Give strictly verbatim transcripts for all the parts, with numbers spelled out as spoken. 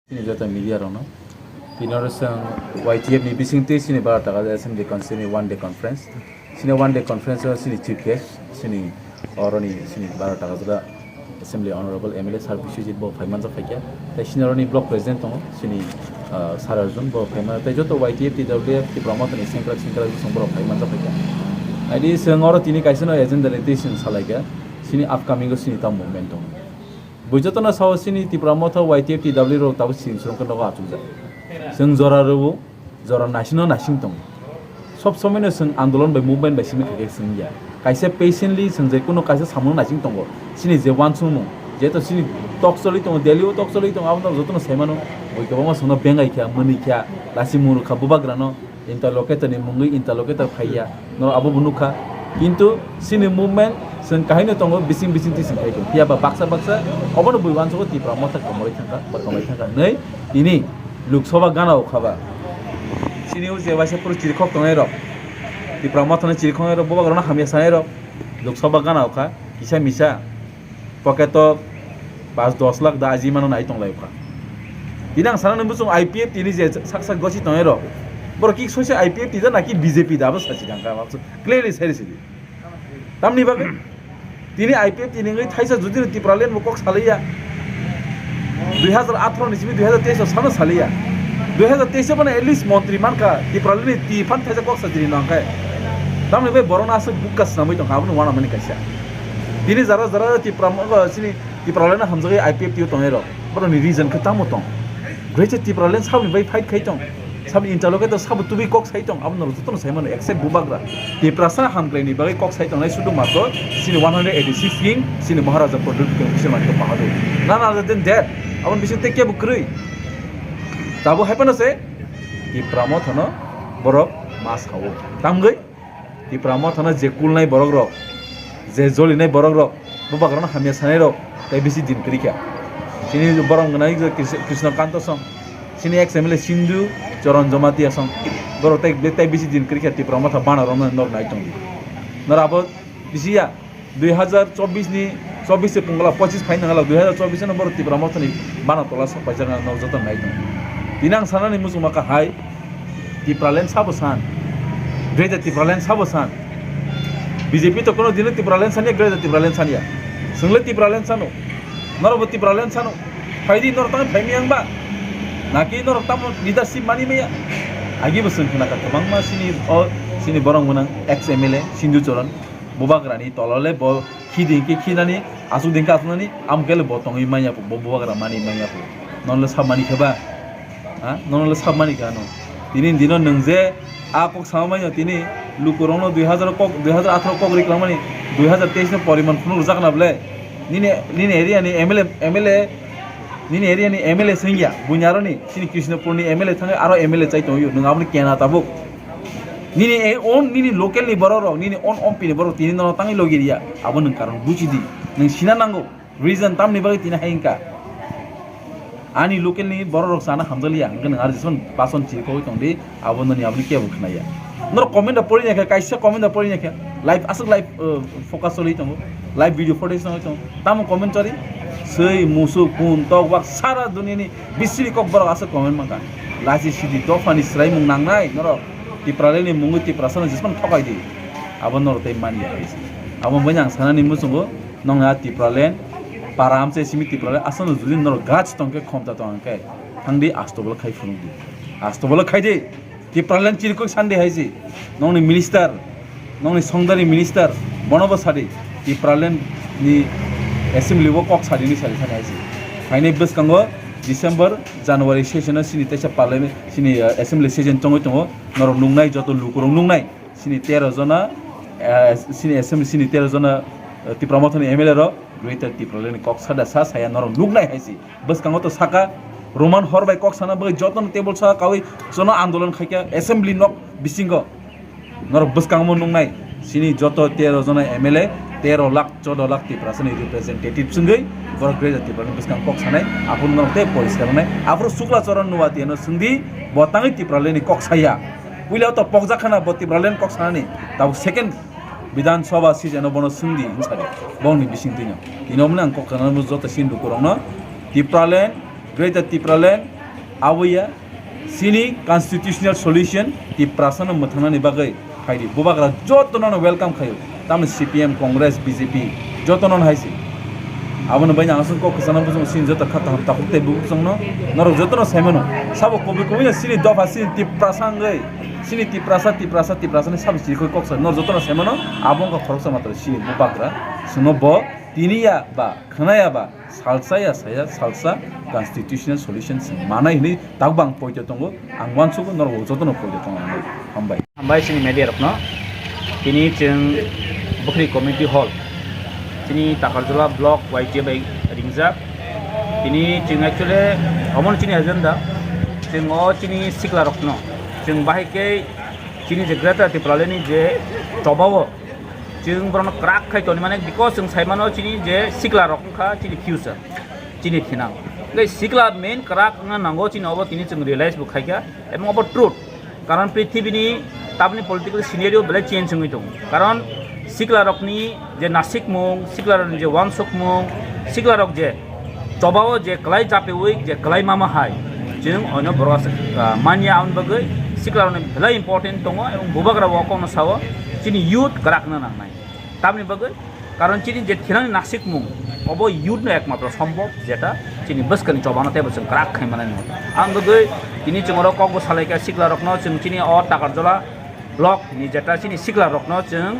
Chini joto media rokno. Tini oro chwng Y T F ni bisingtwi chini baro taka assembly con-, chini one day conference. Chini one day conference o chini chief guest, chini oroni chini baro taka jora assembly honorable M L A sir Biswajit bo phaimanjak phaikha. Tei chini oroni block president tongo, chini, ah, Sir Arjun bo phaima. Tei joto Y T F, T W F, Tipra Motha ni sengkrak sengkrak bosong borok phaimanjak phaikha. Aidi chwng oro tini kaisa no agenda rwtwi chwng salaikha, chini upcoming o chini ta movement tongo. Bui jotono sao chini Tipra Motha Y T F T W rok tabuk sini srwngkhe nogo achukjak. Chwng jora rwo, jora naisingno naising tongo. Sob somoino chwng andolon bai movement bai simi khaikhe chwng ya. Kaisa patiently chwng je kuno kaisa samungno naising tongo. Chini je uansukmung, jeto chini tok choli tongo, Delhi o tok choli tongo, abono jotono saimano. Bui kwbangma chwngno bengai kha, mwnwi kha, lasi muru kha, bubagrano. Interlocutor ni mungwi interlocutor phaiya, no abo bo nukha. Kintu chini movement chwng kahaino tongo, bising bising twi chwng khai tongo. Phiya ba baksa baksa obono bui uansukgo Tipra Motha komorwi thangkha, ba komorwi thangkha. Nei, tini Lok Sabha gana o kha ba. Chini o je waisa phuru chirikhok tongnai rok, Tipra Motha ni chirikhok tongnai rok, boba rok no hamya sanai rok Lok Sabha gana o kha, kisa misa. Pocket o pas dos lakh da aji mano nai tong lai kha. Tini ang sana nang bwswng I P F T ni je sak sak gosi tongnai rok. Borok ki soise I P F T da naki B J P da abo sachi kang kha, clearly sai risi di. Tamni bagwi tini I P F T ni wngwi thaisa jodi no Tipraland bo kok salaiya. Dui hazar atharo ni simi dui hazar teis o sano salaiya. Dui hazar teis o bono at least montri mankha, Tipraland ni twi phan thaisa kok sajini nang khe. Tamni bai borok no aswk bukka swnamwi tongkha, abono uanamani kaisa. Tini jara jara Tipra, chini Tipraland no hamjagwi I P F T o tongnai rok. Borokni reason khe tamo tong? Greater Tipraland saboni bai fight khai tong. Saboni interlocutor sabo tubui kok sai tong. Abo norok jotono sai mano except bubagra. Tiprasa hamkraini bagwi kok sai tongnai sudu matro chini one hundred eighty six king chini Maharaja Pradyut Kishore Manikya Bahadur. None other than that. Aboni bising tei kebo kwrwi. Tabo hai phano se Tipra Mothano borok ma sao. Tamgwi Tipra Mothano je kulnai borok rok, je jolinai borok rok, bubagrano hamya sanai rok, tei bisi din kwrwi kha. Chini borok gwnang je Kris-, Krishna Kanto song, chini ex M L A Sindhu Charan Jamatia song, borok tei, tei bisi din kwrwi kha Tipra Motha bana romnani nok nai tongdi. Nora abo bisi ya, dui hazar chobbish ni, chobbish se pungla, pochis phai nangala, dui hazar chobbish no borok Tipra Mothani bana tola sok paijak nang nok joto nai tong. Tini ang sanani muchungma kha hai, Tipraland sabo san? Greater Tipraland sabo san? B J P to kono dino Tipraland sanya, Greater Tipraland sanya. Chwngle Tipraland sano. Norok bo Tipraland sano. Phaidi norok tamo phaimi ang ba? Naki norok tamo leadership mani maya? Agi bo chwng khna kha kwbangma sini o, sini borok gwnang ex M L A Sindhu Charan. Bubagrani tolole bo khidi hinkhe khinani, asuk dinkhe asuknani, amkele bo tongwi manya pho, bo bubagra mani manya pho. Nonle sab mani khe ba? Ha? Nonle sab mani khe ano? Tini dino nwng je a kok sama manya tini lukurokno dui hazar kok, dui hazar atharo kok ri kwlangmani, dui hazar teis no poriman phunuk rwjakna ble. Nini, nini area ni M L A, M L A, nini area ni M L A swngya, buini aroni, chini Krishnapur ni M L A thangwi aro M L A chai tongwi, nwng aboni kena tabuk. Nini e-, own, nini local ni borok rok, nini own M P ni borok tini nono tangwi logi riya. Abo nwng karon buji di. Nwng sina nango. Reason tamni bagwi tini hai wngkha. Ani local ni borok rok sana hamjakliya. Hwnkhe nwng aro jesaphano bason chiri kogwi tong di. Abo noni aboni kebo khwnaya. Norok comment rok pori naikha, kaisa comment rok pori naikha. Live aswk live, uh, focus choli tongo. Live video footage choli tongo. Tamo comment chori? Swi, musuk, khun, tok, bak, sara duniani bisiri kok borok aswk comment mankha. Lachi sidi dophani swraimung nangnai norok. Tipraland ni mungwi Tiprasa no jespan thokai di. Abo norok tei mani ya. Abo bai ang sanani muchungo nong ya Tipraland, para amchai simi Tipraland, aswk no jodi norok gach tongkhe khomta tong khe thangdi astobol khai phunukdi. Astobol khai di. Tipraland chirikoi sandi hai si. Nongni minister, nongni songdari minister, bono bo sadi. Tipraland ni assembly o kok sadi ni sadi sadi hai si. Phainai bwskango December, January session o sini teisa parliament, sini, uh, assembly session chongoi tongo. Norok nuknai, joto lukurok nuknai. Sini tero jona, uh, sini assembly sini tero jona, uh, Tipra Mothani M L A rok, Greater Tipraland ni kok sada sa saya norok nuknai hai si. Bwskango to saka, Roman hor bai kok sana bagwi jotono table saka kawi jono andolon khaikha assembly nok bisingo. Norok bwskango nuknai, sini joto tero jona M L A, tero lakh, chodo lakh Tiprasani representative swngwi borok Greater Tipraland bwskang kok sanai, aphuru norok tei poriskar wngnai. Aphuru Sukla Charan Nuatia no swngdi, bo tangwi Tipraland ni kok saya. Puila to pokjak khana bo Tipraland kok sanani, tabuk second Bidhan Sabha sijano bono swngdi hinsa di, bongni bising twino. Tini omono ang kok khana joto sini lukurokno Tipraland, Greater Tipraland, Aboya chini constitutional solution Tiprasano mwthangnani bagwi phaidi. Bubagra jotono no welcome khaio. Tamni C P M, Congress, B J P jotono no hai se. Abono bai ang aswk kok kwchangno bujong sini joto kha kaham takhuk tei bukhuk chwngno norok jotono saimano. Sabo kubui kubui no sini dopha sini Tiprasa wngwi sini Tiprasa, Tiprasa, Tiprasa ni sabo chirikhoi kok sa norok jotono saimano. Abo wngkha khoroksa matwr sini Bubagra. Chwngno bo tiniya ba khwnaya ba salsa ya saya salsa constitutional solution se manai hinwi takbang poito tongo. Ang uansugo norok jotono poito tongo hinwi. Hambai. Hambai chini media rokno. Tini chwng Bukhri Community Hall, chini Takarjala Block Y T A bai ringjak. Tini chwng actually omono chini agenda. Chwng o chini sikla rokno chwng bahai khe chini je Greater Tipraland ni je chobao chwng borokno kwrak khai toni mane, because chwng sai mano chini je sikla rok wngkha chini future, chini thinang. Tei sikla main kwrak wngna nango chini, obo tini chwng realize bo khaikha, ebong obo truth. Karon prithibini tabni political scenario belai change wngwi tongo. Karon sikla rokni je nasikmung, sikla rokni je uansukmung, sikla rok je chobao je kwlai chapiui je kwlai mama hai, chwng oino borok aswk, ah, manya. Aboni bagwi sikla rokni belai important tongo, ebong bubagra bo kokno sao chini youth kwrak wngna nangnai. Tamni bagwi, karon chini je thinangni nasikmung, obo youth no ekmatro sombhob, jeta chini bwskangni chobano teibo chwng kwrak khai manai. Aboni bagwi tini chwng oro kokbo salaikha sikla rokno, chwng chini o Takarjala block ni jeta chini sikla rokno chwng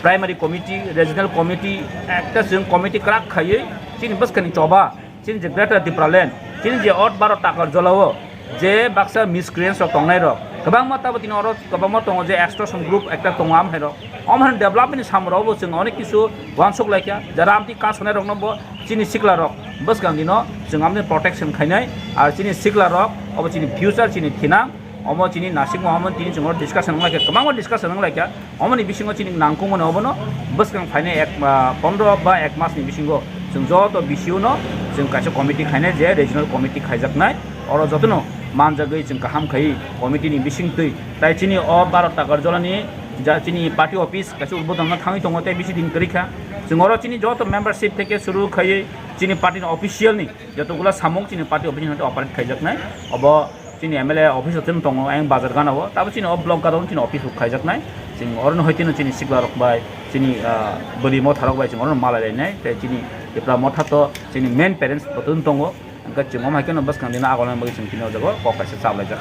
primary committee, regional committee, ekta chwng committee kwrak khaiwi chini bwskangni choba, chini je Greater Tipraland, chini je ot baro Takarjala o je baksa miscreants rok tongnai rok kwbangma, tabo tini oro kwbangma tongo je extortion group ekta tongo, amhai rok, amhai development ni samung rok bo chwng onek kisu uansuk laikha, jara amtwi kasonai rokno bo chini sikla rok bwskang dino chwng amtwi protection khainai, ar chini sikla rok obo chini future, chini thinang. Omo chini nasikmo omo tini chwng discussion wnglaikha, kwbangma discussion wnglaikha. Omoni bisingo chini nangkukmani obono bwskang phainai ek, ah, pondro ba ek masni bisingo chwng joto B C O no chwng kaisa committee khainai, je regional committee khaijaknai. Oro jotono manjagwi chwng kaham khai committee ni bisingtwi. Tai chini o baro Takarjala ni ja chini party office kaisa udbodhon no thangwi tongo tei bisi din kwrwi kha. Chwng oro chini joto membership theke suru khaiwi chini party ni official ni jotogula samung chini party office ni operate khaijaknai. Obo chini M L A office o chwng tongo, ayang bazar gana o. Tabo chini o block gana o chini office bo khaijaknai. Chini oro no hoitino chini sikla rok bai, chini, ah, bwrwi motha rok bai chini oro no malai lainai. Tei chini Tipra motha to chini main parents bo tong tongo. Hwnkhe chwng omo hai kheno bwskang dino agolna bagwi chwng tini o jaga o kok kaisa chap laijak.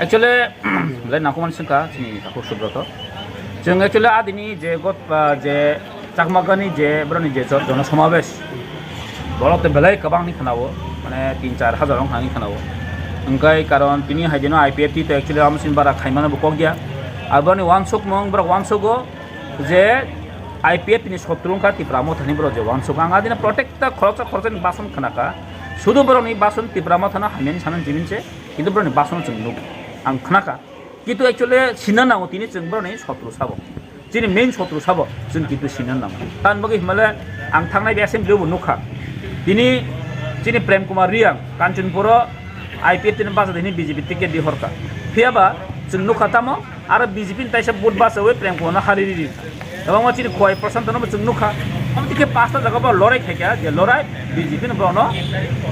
Actually, belai nangkukmani swngkha chini takhuk Subroto. Chwng actually adini je got, ah, je Chakma gani je borokni je jo-, jono somabesh, borok to belai kwbang ni khwnao, mane tin char hajar wng thangni khwnao. Hwnkhe karon tini hai dino I P F T to actually amo chini bara khaimano bo kok ya. Ar borokni uansukmung, borok uansugo je I P F T ni sotru wngkha Tipra Mothani borok je uansuk. Ang adino protecta khoroksa khoroksani bason khnakha. Sudu borokni bason Tipra Mothano hamyani sanani jimin se, kintu borokni bason chwng nuk. Ang khnakha. Kintu actually sina nango tini chwng borokni sotru sabo. Chini main sotru sabo chwng kintu sina nango. Tamni bagwi himale ang thangnai assembly bo nukha. Tini chini Prem Kumar Reang Kanchanpuro I P F T ni bachadi hini B J P ticket di horkha. Phiyaba chwng nukha tamo aro B J P ni taisa vote bachawi Prem Kumar no hari riri. Kwbangma chini Khowai Prashant no bo chwng nukha. Omo tikhe pasta jaga bo lorai khaikha, je lorai B J P no borokno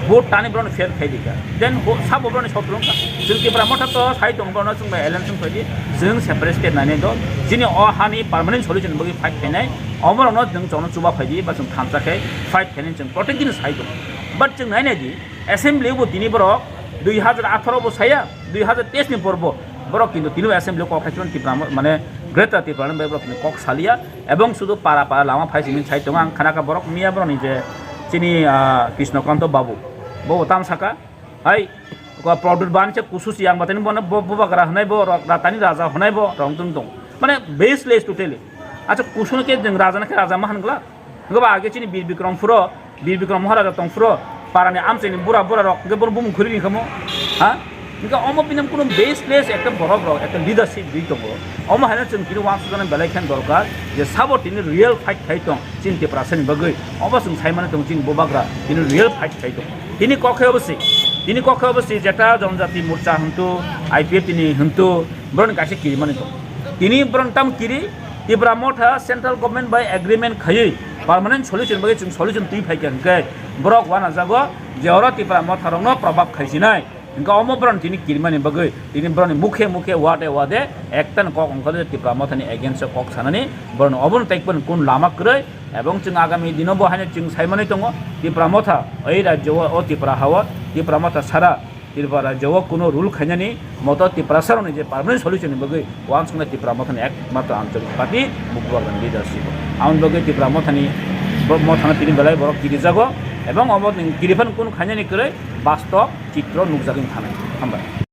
vote tani borokno fail khai dikha. Then bo-, sabo borokni sotru wngkha. Chwng Tipra Motha to sai tongo borokno chwng bai alliance wng phaidi, chwng separate state nainai dol. Chini o hani permanent solution bagwi fight khainai. Omo rokno chwng chwngno chuba phaidi ba chwng thansa khai fight khainai chwng protect dini sai tongo. But chwng nainai di, assembly bo tini borok dui hajar atharo bo saya, dui hajar teis ni porbo borok kintu tini assembly kok khai Tipra mo-, mane Greater Tipraland bai borok kintu kok salia, ebong sudu para para lama phai simi sai tongo. Ang khanaka borok miya borokni je chini, ah, Krishnakanto Babu, bo tam saka, hai, ko Pradyot Ban se kusu si ang batani bono bo, bubagra hwnai bo, rok ratani raja hwnai bo, rong tung tung. Mane baseless totally. Acha kusuno khe jeng raja na khe raja ma hangla. Hwnkhe ba age chini Bir Bikram phuro, Bir Bikram Maharaja tong phuro, parani amchaini bura bura rok hwnkhe bono bumung khuri ringkhamo, ha? Hwnkhe omo bini kuno baseless ekta borok rok, ekta leadership di tongo. Omo haino chwng tini uansukjana belai khe dorkar je sabo tini real fight khai tong chini Tiprasani bagwi. Obo chwng sai mani tong chini bubagra tini real fight khai tong. Tini kok khe obo si, tini kok khe obo si jeta Janajati Morcha hwntu, I P F T ni hwntu, borokni kaisa kirimani tong. Tini borok tamo kiri, Tipra Motha central government bai agreement khaiwi permanent solution bagwi chwng solution twi phaikha hwnkhe borok wanajago je oro Tipra motharokno probab khaisinai. Hingke omo boroni tini kirimani bagwi tini boroni mukhe mukhe wade wade ekta ni kok ongkhorjak Tipra mothani against o kok sanani, boroni obono tei kun lama kwrwi. Ebong chwng agami dino bo haino chwng saimani tongo, Tipra motha ei rajyo o, o Tipra ha o, Tipra motha sara Tripura rajyo o kuno rule khainani moto Tiprasa rokni je permanent solution ni bagwi uansuknai Tipra mothani ekmatro anchalik party Bubagra ni leadership o. Aboni bagwi Tipra mothani bo-, mothano tini belai borok kirijago ebong omo ni kiriphano kuno khainani kwrwi bastob chitro nukjagwi thanai. Hambai.